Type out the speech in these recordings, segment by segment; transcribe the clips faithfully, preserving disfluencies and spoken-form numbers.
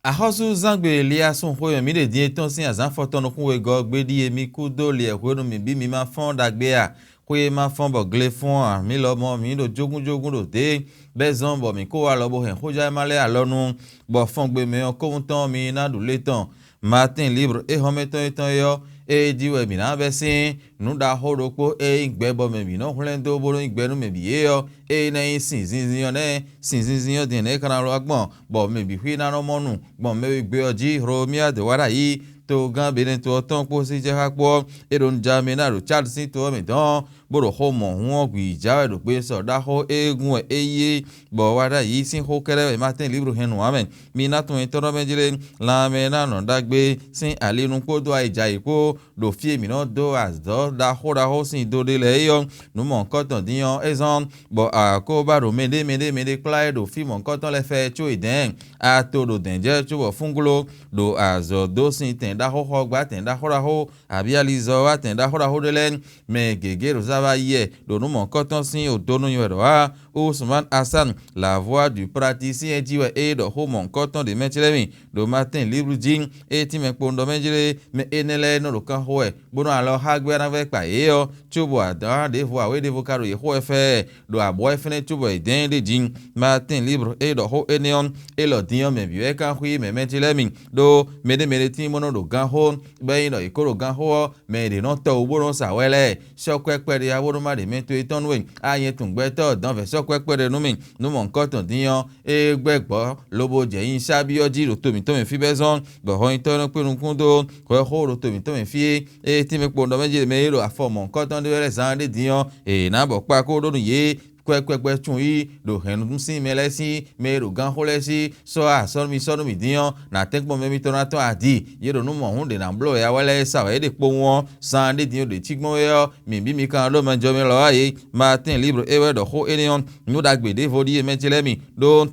Axɔ́súzángbe Eliasun xwé mɛ mǐ ɖe din e tɔ́n sín azǎn fɔtɔn nukún wegɔ́ ɔ́ gbe ɖíe mì kú dó liɛ hwenu mǐ bí mi ma fɔ́n ɖagbe a? Xwé e ma fɔ́n bɔ gle fɔ́n ǎ, mǐ lɔmɔ̌ mǐ ɖo jógúnjógún ɖo dě, bɔ é zɔ́n bɔ mǐ kó wá alɔ bó hɛn xójá e ma lɛ́ alɔ nu, bɔ fɔngbe mɛ ɔ́ kówun tɔn ɔ́ mi ná ɖu lě tɔn. Matín Libre éhɔ́mɛtɔn yětɔn é ɔ́, é jí wɛ mǐ ná bɛ́ sín nǔ ɖaxó ɖokpó e nyí gbɛ bɔ mɛ bǐ nɔ hwlɛ́n dó bó nɔ́ nyí gbɛ nú mɛ bǐ é ɔ́, ée ná nyí sin zinzin ɔ́ nɛ́. Sin zinzin ɔ́ din nɛ́ é ka ná lɔ gbɔn, bɔ mɛ bǐ xwí ná nɔ mɔ nu gbɔn mɛ e gbe ɔ́ jí Hlomia dó wá ɖ'ayǐ. Togán Benɛto ɔ́ tɔn kpó Sijɛxá kpó ɔ́, é ɖo nu ja mɛ ná ɖo Cádi sín to ɔ́ mɛ dɔn, bó ɖo xó mɔ̌hun ɔ́ gǔ yi já wɛ ɖo gbesɔ ɖaxó e gun wɛ é yí é, bɔ wá ɖ'ayǐ sín xó kɛ́ɖɛ́ wɛ Matín Libre hɛn nǔ ǎ mɛ. Mi ná tunwun nyitɔ́ ɖɔ mɛ jlé, lanmɛ ná nɔ ɖagbe sín ali nu kpódó ayijǎyi kpó, ɖo fí e mǐ nɔ dó azɔ̌ ɖaxó ɖaxó sín do ɖe lɛ́ɛ é ɔ́, nǔ mɔ̌hunkɔtɔn din ɔ́, é zɔ́n, bɔ a ko ba ɖo mɛɖé mɛɖé mɛɖé kplá e ɖo fí mɔ̌hunkɔtɔn lɛ́ɛ fɛ có yi dɛ̌n. A to ɖo dɛ̌n jɛ cóbɔ fúngló ɖo azɔ̌ dó sin tɛn ɖaxó xɔ gbá tɛn ɖaxó ɖaxó, abí alizɔ́ wá tɛn ɖaxó ɖaxó ɖé lɛ́ɛ. Mɛ gěgé ɖo zá wá yi wɛ ɖo nǔ mɔ̌hunkɔtɔn sín odonu nyi wɛ ɖɔ wá. Usman Hassan, la voix du praticien jí wɛ é ɖɔ xó mɔ̌hunkɔtɔn ɖě mɛ clɛ́ mì ɖo Matín Libre jí. É tínmɛ kpowun ɖɔ mɛ jlé mɛ énɛ́ lɛ́ɛ nɔ ɖo kán xo wɛ, bónú alɔ xá gbé ná vɛ́ kpa yě ɔ́, cóbɔ adǎn ɖěvo awě ɖěvo ka ɖo yě xo wɛ fɛ́ɛ ɖo abɔ̌ wɛ fɛ́nɛ́ cóbɔ è dɛn ɖ'é jí. Matín Libre é ɖɔ xó énɛ́ ɔ́, é lɔ din ɔ́ mɛ bǐ wɛ ka xwí mɛ mɛ ce lɛ́ɛ mi, ɖó mɛɖé mɛɖé tín bó nɔ́ ɖo gán xó, bɔ é nyí ɖɔ yě ko ɖo gán xó ɔ́, mɛ e ɖě nɔ tɔ wú bó nɔ́ sa wɛ lɛ́ɛ, sɔ́ kwɛ́ kpɛɖé ɔ́ bó nɔ́ má ɖě mɛ towe tɔn nú we. A nyɛ tunwun gbɛtɔ́ dɔ̌n vɛ̌ sɔ́ kwɛ́ kpɛɖé nú mì, nú mɔ̌hunkɔtɔn din ɔ́, é gbɛ́ gbɔ̌ lobo jɛ nyisábí ɔ́ jí ɖo to mǐtɔn mɛ fí bɛ́ zɔ́n, bɔ hɔnnyitɔ́ e nɔ kpé nukún dó hwɛxó ɖo to mǐtɔn mɛ fí é. Ée tínmɛ kpowun ɖɔ mɛ jɛ mɛ e ɖo afɔ mɔ̌hunkɔtɔn ɖé wɛ lɛ́ɛ zán ɖé din ɔ́, è nǎ bɔ kpá kó ɖó nú yě kwɛ́kwɛ́kwɛ́ cun yí ɖo hɛ̌nnúsín mɛ lɛ́ɛ sín, mɛ e ɖo gánxó lɛ́ɛ sí sɔ́ asɔ́númísɔ́númí dín ɔ́, nǎ tɛ́nkpɔ́n mɛ mitɔn ná tɔ́n adi. Yě ɖo nǔ mɔ̌hun ɖě ná bló wɛ ya wɛ lɛ́ɛ sa wɛ é ɖe kpowun ɔ́, sán ɖé din ɖě cí gbɔn é ɔ́, mǐ bí mi ka nɔ ɖó mɛjɔmɛ lɔ wá yě. Matín Libre é wɛ ɖɔ xó énɛ́ ɔ́, nǔ ɖagbe ɖěvo ɖíe mɛ ce lɛ́ɛ mi ɖó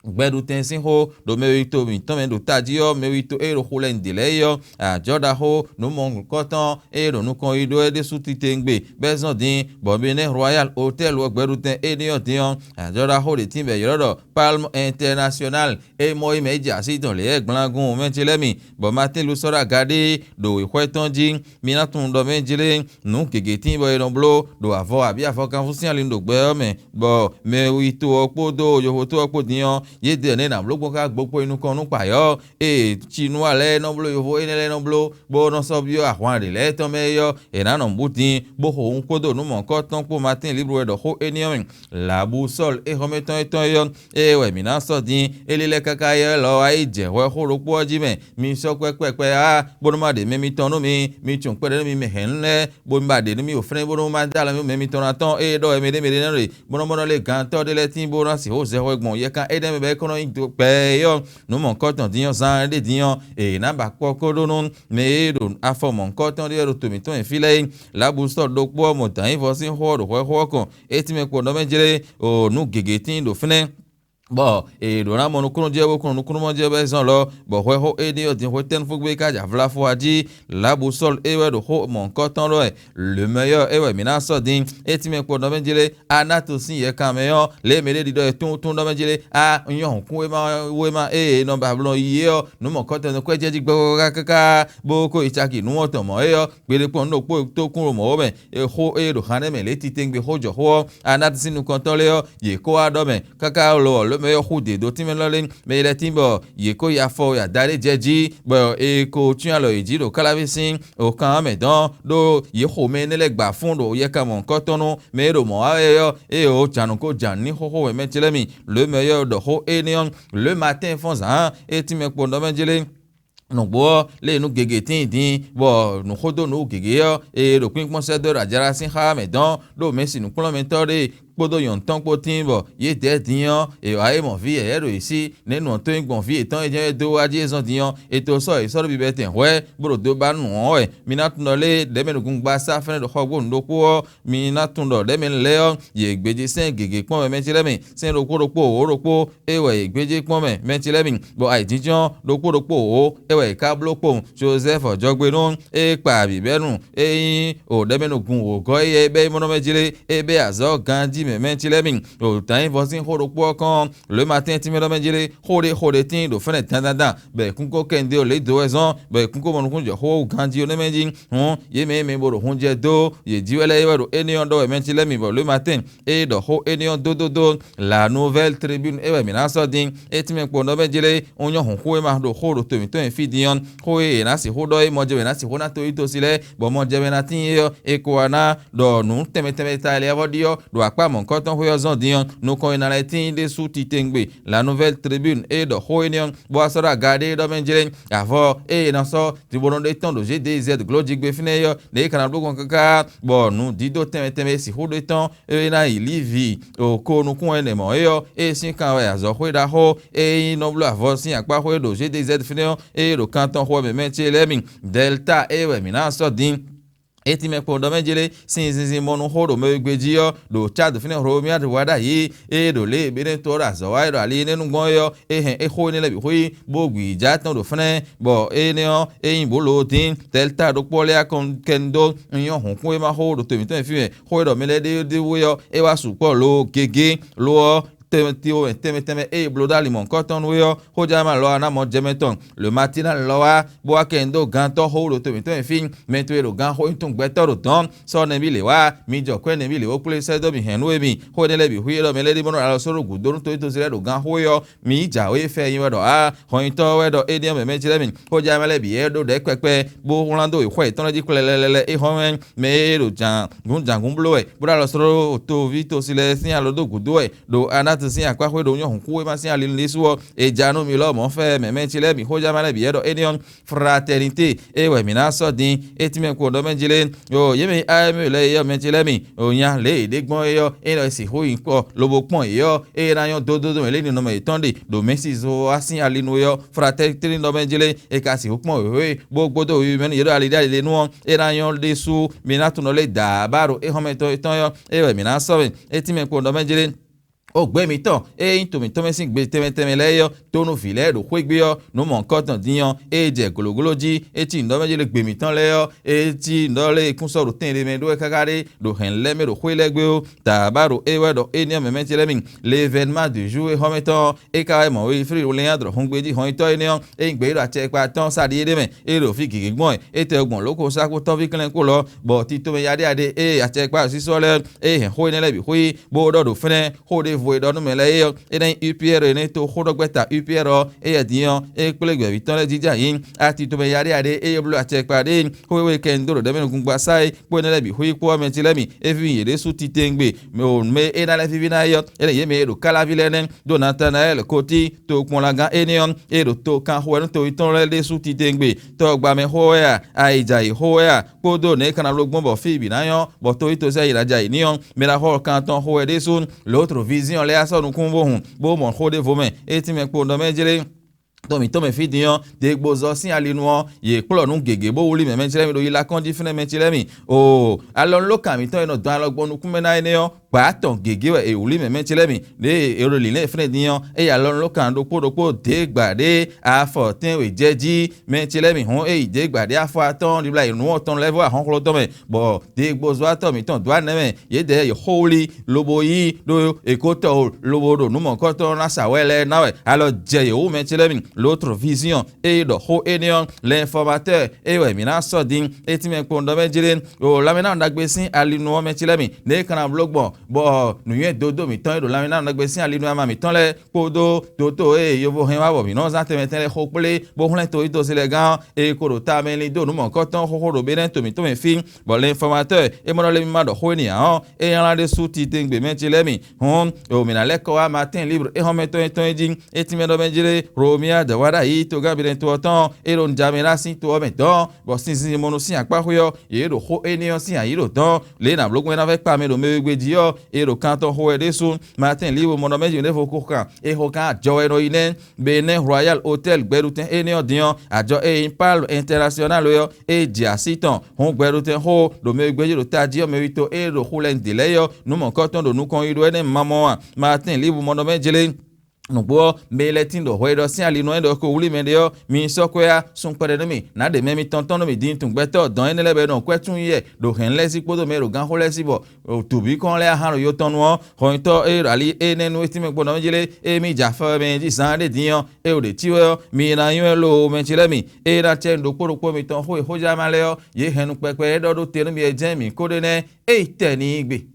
gbɛɖutɛn sín xó ɖo mɛ wito mǐtɔn mɛ ɖo tají ɔ́, mɛ wito e ɖo xo lɛ́ɛ ɖě lɛ́ɛ é ɔ́, ajɔ̌ ɖaxó nǔ mɔ̌hunkɔtɔn e ɖo nukɔn yi ɖó é ɖésú titewungbe, bɔ é zɔ́n din, bɔ Benin Royal Hotel ɔ́ gbɛɖutɛn énɛ́ ɔ́ din ɔ́, ajɔ̌ ɖaxó ɖě tín bɔ è ylɔ́ ɖɔ Palme International, é mɔ yi mɛ é jɛ así tɔn lě e gblangún mɛ ce lɛ́ɛ mi, bɔ Matín Lusɔ́ɖa gaɖé ɖo wěxwɛ́ tɔn jí. Mi ná tunwun ɖɔ mɛ jlé nǔ gěgé tíin bɔ è nɔ bló ɖo avɔ abǐ avɔkanfú sín ali ɖo gbɛ ɔ́ mɛ, bɔ mɛ wito ɔ́ kpódó yovoto ɔ́ kpó din ɔ́, yědɛɛ nɛ́ ná bló gbɔn ká gbokpo yi nukɔn nú kpayɔ́. Ée Chinua lɛ́ɛ nɔ bló yovo énɛ́ lɛ́ɛ nɔ bló, bó nɔ sɔ́ byɔ́ ahwan ɖě lɛ́ɛ tɔn mɛ é ɔ́, è nǎ nɔ bú din, bó xo hun kpódó nǔ mɔ̌hunkɔtɔn kpó Matín Libre wɛ ɖɔ xó énɛ́ ɔ́ mɛ. Lǎbú Sɔ́lu éhɔ́mɛtɔn étɔn é ɔ́, ée wɛ mǐ ná sɔ́ din, é lílɛ́ káká é lɔ wá yi jɛ hwɛ xó ɖokpó ɔ́ jí mɛ. Mi sɔ́ kpɛ́ kpɛkpɛ á, bónú má ɖe mɛ mitɔn nú mi, mi cun kpɛɖé nú mi mɛ hɛ̌nnu lɛ́ɛ, bó mi ba ɖě nú mi wǒ flɛ́n bónú má dó alɔ mɛ mitɔn ná tɔn, ée ɖɔ wɛ mɛɖé mɛɖé nɔ ɖe, bónú bó nɔ lé gantɔ́ ɖé lɛ́ɛ tíin bó ná sixú zɛ hwɛ gbɔn yɛkan énɛ́ mɛ bɔ é kɔn nɔ nyí do kpɛɛ é ɔ́, nǔ mɔ̌hunkɔtɔn din ɔ́ zán ɖé din ɔ́, è nǎ ba kpɔ́ kó ɖó nú mɛ e ɖo afɔ mɔ̌hunkɔtɔn ɖé wɛ ɖo to mǐtɔn mɛ fí lɛ́ɛ é. Lǎbú Sɔ́lu ɖokpó ɔ́ mɔ dǎnyívɔ sín xó ɔ́ ɖo hwɛxó ɔ́ kɔn, é tínmɛ kpo nɔ mɛ jlé o nǔ gěgé tíin ɖo fínɛ́. Bɔ è ɖǒ ná mɔ nukúnnú jɛ bó kún nukúnnú mɔ jɛ bɔ é zɔn lɔ, bɔ hwɛxó énɛ́ ɔ́ din hwetɛ́nu fúgbé ka jɛ avlafɔ jí. Lǎbú Sɔ́lu é wɛ ɖo xó mɔ̌hunkɔtɔn ɖɔ wɛ, lǒmɛyɔ́ é wɛ mǐ ná sɔ́ din. É tínmɛ kpo nɔ mɛ jlé Anátu sín yɛkan mɛ ɔ́, lě e mɛ ɖé ɖiɖɔ e tún tún ɖɔ mɛ jlé, a nyɔ́ hǔnkún wéma wéma ée è nɔ ba blɔ́ yi é ɔ́, nǔ mɔ̌hunkɔtɔn nɔ kwɛ́ jɛ jí gbɔ́gbɔ́gbɔ́ káká, bó kó yi caki nǔ wɔn tɔn mɔ̌ é ɔ́, kpeɖé kpɔ́n nǔ ɖokpó tó kún ɖo mɔ̌ mɛ. Xó e ɖo han nɛ́ mɛ lě titewungbe xó jɔ xó ɔ́, Anátu sín nukɔntɔn lɛ́ɛ ɔ́, yě kó wá ɖɔ mɛ, káká lɔ ɔ́, lǒmɛ ɔ́ xú dě dó tínmɛ lɔ lé, mɛ yi lɛ́ tín bɔ yě kó yi afɔ yi ada ɖé jɛ jí, bɔ è ko cyɔ́n alɔ yě jí ɖo káláví sín òkan ɔ́ mɛ dɔn, ɖó yě xo mɛ énɛ́ lɛ́ɛ gba fún ɖo yɛkan mɔ̌hunkɔtɔn nú mɛ e ɖo mɔ̌ wa wɛ ɔ́, ée ò jǎnǔ ko jǎnǔ ní xóxó wɛ mɛ ce lɛ́ɛ mi, lǒmɛ ɔ́ ɖɔ xó énɛ́ ɔ́, lǒ e ma tɛ́n fɔ́n zǎn é tínmɛ kpo nɔ mɛ jlé. Nǔgbó ɔ́, lě e nǔ gěgé tíin din, bɔ nǔxódó nǔ gěgé ɔ́, è ɖo kpínkpɔ́n sɛ́ dó ɖo ajalá sín xá mɛ dɔn, ɖó mɛ̌si nǔkplɔ́nmɛtɔ́ ɖé kpódó nyɔ̌nu tɔn kpó tíin bɔ yědɛɛ din ɔ́, è wǎ é mɔ vǐ yɛ̌yɛ́ ɖo yě sí, nɛ̌ nǔ ɔ́ tó nyí gbɔn vǐ yětɔn e jɛ́n é dó wá jí é zɔ́n din ɔ́, è to sɔ́ yě sɔ́ ɖó bibɛtɛn hwɛ̌, bó ɖo do ba nú nǔ ɔ́ wɛ. Mi ná tunwun ɖɔ lé ɖɛ̌mɛnúgúngba sá fɛ́nɛ ɖo xɔgbónu ɖokpó ɔ́, mi ná tunwun ɖɔ ɖɛ̌mɛnu lɛ́ɛ ɔ́, yě gbéjé sɛ́n gěgé kpɔ́n mɛ mɛ ce lɛ́ɛ mi, sɛ́n ɖokpó ɖokpó wǒ ɖokpó, é wɛ yě gbéjé kpɔ́n mɛ mɛ ce lɛ́ɛ mi, bɔ ayǐjínjɔ́n ɖokpó ɖokpó wǒ é wɛ yě ká bló kpowun. Jozɛ́fu jɔgbenú, é kpa bǐbɛ́nu, é nyí o ɖɛ̌mɛnúgun wǒgɔ́ éyɛ́ é bɛ́ mɔ́ nɔ mɛ jlé, é bɛ́ azɔ̌ ganjí mɛ mɛ ce lɛ́ɛ mi. Ɖo dǎn nyívɔ sín xó ɖokpó ɔ́ kɔn ɔ́, lǒ e ma tɛ́n tínmɛ ɖɔ mɛ jlé xó ɖé xó ɖé tíin ɖo fɛ́nɛ dandan dan, bɔ è kún ko kɛ nǔɖé ɖo lě dó wɛ zɔ́n, bɔ è kún ko mɔ nukúnnú jɔ xó wú ganjí ɔ́ nɛ́ mɛ jí. Hǔn yě mɛ e mɛ bo ɖo hun jɛ dó yě jí wɛ lɛ́ɛ é wɛ ɖo énɛ́ ɔ́ ɖɔ wɛ mɛ ce lɛ́ɛ mi bɔ lǒ e ma tɛ́n ée ɖɔ xó énɛ́ ɔ́ dó dó dó. La Nouvelle Tribune é wɛ mǐ ná sɔ́ din. É tínmɛ kpo nɔ mɛ jlé un nyɔ́ hǔn xó e ma ɖo xó ɖo to mǐtɔn e fí din ɔ́, xó e è nǎ sixú ɖɔ é mɔjɛmɛ ná sixú ná toyítosi lɛ́ɛ, bɔ mɔjɛmɛ ná tíin é ɔ́, è ko wá ná ɖɔ nǔ tɛnmɛ tɛnmɛ ta e lɛ́ vɔ́ ɖi ɔ́ ɖo akpá mɔ̌hunkɔtɔn xwé ɔ́ zɔ́n din ɔ́, nukɔn e ná lɛ́ tíin ɖésú titewungbe. La Nouvelle Tribune é ɖɔ xó énɛ́ ɔ́, bó wá sɔ́ ɖó aga ɖé ɖɔ mɛ jlé avɔ ée è nɔ sɔ́ Dibono ɖé tɔn ɖo G D Z gló jí gbe fínɛ́ é ɔ́, nɛ̌ é ka ná bló gbɔn káká bɔ nǔdídó tɛnmɛ tɛnmɛ e sixú ɖe tɔn e ná yi Livi ɖo ko nukún ɛnɛ mɔ̌ é ɔ́, ée sín kan wɛ azɔ̌xwé ɖaxó e nyí nɔ bló avɔ sín akpáxwé ɖo G D Z fínɛ́ ɔ́, ée ɖo kan tɔn xo ɔ́ mɛ mɛ ce lɛ́ɛ mi. Dɛlta é wɛ mǐ ná sɔ́ din. É tínmɛ kpɔ́n ɖɔ mɛ jlé sín zinzin mɔ nú xó ɖo mɛ e gbé jí ɔ́, ɖo Cad fínɛ́ Hlomyád wá ɖ'ayǐ, ée ɖo lě e Benɛ́to ɔ́ ɖo azɔ̌ wa wɛ ɖo ali énɛ́ nu gbɔn é ɔ́, é hɛn é xó énɛ́ lɛ́ɛ bǐ xwí, bó gbi yi jǎ tɔn ɖo fɛ́nɛ́, bɔ énɛ́ ɔ́, é nyí bǒ lo dín. Dɛlta ɖokpó ɔ́ lɛ́ wá kɔn kɛ nu dó un nyɔ́ hǔnkún e ma xó ɖo to mǐtɔn e fí mɛ, xó e ɖɔ mɛ lɛ́ɛ ɖe ɖe wú é ɔ́, é wá sukpɔ́ lo gégé. Lo ɔ́, tɛnmɛ tɛnmɛ tɛnmɛ e è bló ɖó ali mɔ̌hunkɔtɔn nú é ɔ́, xójánma lɔ wá ná mɔ jɛ mɛ tɔn. Le matin ná lɔ wá, bó wá kɛ nyi dó gantɔ́ xó ɖo to mǐtɔn e fí, mɛ towe ɖo gan xó nyi tún gbɛtɔ́ ɖo dɔ̌n, sɔ́ nɛví lě wá, mi jɔ kwɛ́ nɛví lě wó kplé sɛ́ dó mì hɛ̌n nú émí. Xó énɛ́ lɛ́ɛ bǐ xwí é ɖɔ mɛ lɛ́ɛ ɖi bó nɔ́ ɖo alɔ só ɖó gǔdo nú toyítosi lɛ́ɛ ɖo gan xó é ɔ́, mi yí jǎwe fɛ nyi wɛ ɖɔ ǎ, hɔnyitɔ́ wɛ ɖɔ éɖée ɔ́ mɛ mɛ ce lɛ́ɛ mi. Xójánma lɛ́ɛ bǐ yɛ ɖó ɖɛ̌ kpɛkpɛ, bó wlán dó xwɛ yětɔn lɛ́ɛ jí xwlɛlɛlɛ é hɔn mɛ, mɛ e ɖo jǎn gǔnjǎngún bló wɛ, bó ɖo alɔ só ɖó toví tosi lɛ́ɛ sín alɔ dó gǔdo wɛ, ɖo Anati sín akpáxwé ɖo nyɔ́ hǔnkúxwéma sín ali lɛ́ɛ ɖésú ɔ́, è ja nú mi lɔmɔ̌ fɛ mɛ mɛ ce lɛ́ɛ mi. Xójánma lɛ́ɛ bǐ yɛ ɖɔ éɖée ɔ́, fraternité é wɛ mǐ ná sɔ́ din. É tínmɛ kpo ɖɔ mɛ jlé, o yě mɛ nyí A M E lɛ́ɛ é ɔ́ mɛ ce lɛ́ɛ mi, o nya lě e yě ɖe gbɔn é ɔ́, é nɔ sixú nyi kɔ lobo kpɔ́n yě ɔ́, ée é ná nyɔ́ dó dó dó mɛ lě ninɔmɛ yětɔn ɖe ɖo Mɛ̌si Zowa sín ali nu é ɔ́, fraternité ɖɔ mɛ jlé é ka sixú kpɔ́n wěwé, bó gbódó wiwi mɛ nú yě ɖo ali ɖé ali ɖé nu ɔ́, é ná nyɔ́ ɖésú. Mi ná tunɔ lé dǎ bá ɖo éhɔ́mɛ tɔn yětɔn ɔ́, é wɛ mǐ ná sɔ́ mɛ. É tínmɛ kpo ɖɔ mɛ jlé. O gbɛ mǐtɔn e nyí to mǐtɔn mɛ sín gbe tɛnmɛ tɛnmɛ lɛ́ɛ é ɔ́, tónú vǐ lɛ́ɛ ɖo xwé gbe ɔ́, nǔ mɔ̌hunkɔtɔn din ɔ́, ée jɛ glǒgló jí, é cí nǔɖɔmɛ jí ɖo gbe mǐtɔn lɛ́ɛ ɔ́, é cí nǔɖɔ lɛ́ɛ e kún sɔ́ ɖo tɛn ɖé mɛ ɖó wɛ káká ɖé ɖo hɛ̌nnu lɛ́ɛ mɛ ɖo xwé lɛ́ɛ gbe ó. Dǎbá ɖo é wɛ ɖɔ énɛ́ ɔ́ mɛ mɛ ce lɛ́ɛ mi. L'événement du jour e xɔ́mɛ tɔn ɔ́, é ka wá yi mɔ wéfíli lɛ́nnyá ɖɔ hɔngbéjí hɔnyitɔ́ énɛ́ ɔ́, é nyí gbɛ̌ e ɖo acɛkpa tɔn sa ɖi é ɖ'é mɛ, é ɖo fí gěgé gbɔn wɛ, é tɛ gbɔn lǒ ko sá kpó tɔ́ví klɛ́n kpó lɔ, bɔ tito mɛ yaɖéyaɖé e acɛkpa ɖo sísɔ́ lɛ́ɛ é hɛn xó énɛ́ lɛ́ɛ bǐ xwí, bó ɖɔ ɖo fínɛ́, xó ɖěvo e ɖɔ nú mɛ lɛ́ɛ é ɔ́, é ná nyí Upr e nɛ́ to xóɖɔgbɛ́ta Upr ɔ́, éyɛ́ din ɔ́, é kplé gbɛ̌ví tɔn lɛ́ɛ jínjɔ́n ayǐ. Ati tomɛ yaɖéyaɖé e é bló acɛkpa ɖé, xó e kɛn dó ɖo ɖɛ̌mɛ nukúngbasá é, kpó énɛ́ lɛ́ɛ bǐ xwí kpó ɔ́ mɛ ce lɛ́ɛ mi, é víví yě ɖésú titewungbe, mɛ o mɛ e é ná lɛ́ víví ná é ɔ́, énɛ́ yě mɛ e ɖo káláví lɛ́ɛ nɛ́, ɖó Natanayɛ́li kotí tokpɔnlagán énɛ́ ɔ́, e ɖo to kanxo wɛ nú toyítɔ́ lɛ́ɛ ɖésú titewungbe. Tɔ́gbamɛ xó wɛ a, ayǐjayǐ xó wɛ a, kpódó nɛ̌ é ka ná bló gbɔn bɔ fí bǐ ná nyɔ́, bɔ toyítɔ́ sɛ́ yi ná jɛ ayǐ n'i ɔ́, mɛ ɖaxó ɔ́ kan tɔn xo wɛ ɖésú. Lǒtro vízíɔn lɛ́ɛ wá sɔ́ nukún bó hun, bó mɔ xó ɖěvo mɛ, é tínmɛ kpo ɖɔ mɛ jlé. Tɔn mǐtɔn mɛ fí din ɔ́, degbozɔ sín ali nu ɔ́, yě kplɔ́ nǔ gěgé bó wlí mɛ mɛ ce lɛ́ɛ mi ɖo yilakɔ́n jí fínɛ́ mɛ ce lɛ́ɛ mi. Oo, alɔnulókan mǐtɔn e nɔ dɔn alɔgbɔn nukúnmɛ ná énɛ́ ɔ́, gbǎ tɔn gěgé wɛ è wlí mɛ mɛ ce lɛ́ɛ mi. Ɖěe è ɖo lǐnlɛ́n fínɛ́ din ɔ́, é yi alɔnulókan ɖokpó ɖokpó dě gbǎ ɖé afɔ tɛ́nwe jɛ jí. Mɛ ce lɛ́ɛ mi hɔn é yi dě gbǎ ɖé afɔ atɔ́ɔ́n ɖibla yi nǔ atɔn lɛ́ɛ vɔ́ ahɔ́nxlɔ́ tɔn mɛ, bɔ degbozɔ́watɔ́ mǐtɔn dó anɛ mɛ, yědɛɛ yě xo wlí lobo yí ɖó è ko tɔ lobo ɖo nǔ mɔ̌hunkɔtɔn ná sa wɛ lɛ́ɛ ná wɛ alɔ jɛ yě wú mɛ ce lɛ́ɛ mi. L'autre vision, ée ɖɔ xó énɛ́ ɔ́, l'informateur, é wɛ mǐ ná sɔ́ din. É tínmɛ kpɔ́n ɖɔ mɛ jlé, ɖo lanmɛ ná ɖagbe sín ali nu ɔ́ mɛ ce lɛ́ɛ mi, nɛ̌ é ka ná bló gbɔn, bɔ nǔnywɛ́ dodó mǐtɔn e ɖo lanmɛ ná ɖagbe sín ali nu ama mǐtɔn lɛ́ɛ kpódó doto e yovo hɛn wá bɔ mǐ nɔ zán tɛnmɛ tɛnmɛ xo kplé bó hwlɛ́n to yí to se lɛ́ɛ gán ɔ́, è ko ɖo tamɛ lin dó nǔ mɔ̌hunkɔtɔn xóxó ɖo Benɛ́ to mǐtɔn mɛ fí, bɔ l'informateur é ma ɖɔ lé mì ma ɖɔ xó énɛ́ ǎ ɔ́, é nylá ɖésú titewungbe mɛ ce lɛ́ɛ mi. Hǔn, ɖo mǐ ná lɛ́ kɔ wá Matín líbru éhɔ́mɛ tɔn e tɔn é jí, é tínmɛ ɖɔ mɛ jlé, Hlomia dɛ̌ wá ɖ'ayǐ togán Benɛ́to ɔ́ tɔn, é ɖo Nujamɛlá sín to ɔ́ mɛ dɔ̌n, bɔ sinzin mɔnú sín akpáxwé ɔ́, yě ɖo xó énɛ́ ɔ́ sín ayǐ ɖo dɔ̌n, lě e nǎ bló gbɔn é ná vɛ́ kpa mɛ ɖo mɛ wegbe jí ɔ́, è ɖo kan tɔn xo wɛ ɖésú. Matín líbru mɔ ɖɔ mɛ jlé vo ko kan, é xo kan ajɔ wɛ nɔ yi nɛ́. Benɛ́ Royal Hôtel gbɛɖutɛn énɛ́ ɔ́ din ɔ́, ajɔ e nyí Palme International é ɔ́, é jɛ así tɔn. Hǔn gbɛɖutɛn xó ɖo mɛ e gbéjé ɖo tají ɔ́ mɛ wító e ɖo xulɛ́nu ɖě lɛ́ɛ é ɔ́, nǔ mɔ̌hunkɔtɔn ɖo nukɔn yi ɖó énɛ́ mamɔ a? Matín líbú mɔ ɖɔ mɛ jlé. Nǔgbó ɔ́, mɛ e lɛ́ tín ɖɔ hwɛ e ɖɔ sín ali nú ɛ ɖɔ é ko wlí mɛ ɖé ɔ́, mi yi sɔ́ kwɛ́ á. Sun kpɛɖɛ nú mì, nǎ ɖe mɛ mitɔn tɔn nú mì din tunwun gbɛtɔ́ dɔn énɛ́ lɛ́ɛ bɔ è nɔ kwɛ́ tún yɛ ɖo hɛ̌nnu lɛ́ɛ sí kpódó mɛ e ɖo ganxó lɛ́ɛ sí bɔ tǔbíkɔn lɛ́ɛ ahan ɖo yo tɔn nu ɔ́, hɔnyitɔ́ e ɖo ali énɛ́ nú é tínmɛ kpɔ́n nɔ́ jí lé, ée mì jɛ afɔ mɛ jí zaan ɖé din ɔ́, é ɖo ɖě cí wɛ ɔ́, mi yi ná nywɛ́ loo mɛ ce lɛ́ɛ mi, ée ná cɛ ɖokpó ɖokpó mitɔn xó e xójá ma lɛ́ɛ ɔ́, yě hɛn nú kpɛkpɛ é ɖɔ ɖó te nú mi é jɛ́n mǐ kó ɖe nɛ́, é yi tɛ n'i gbe.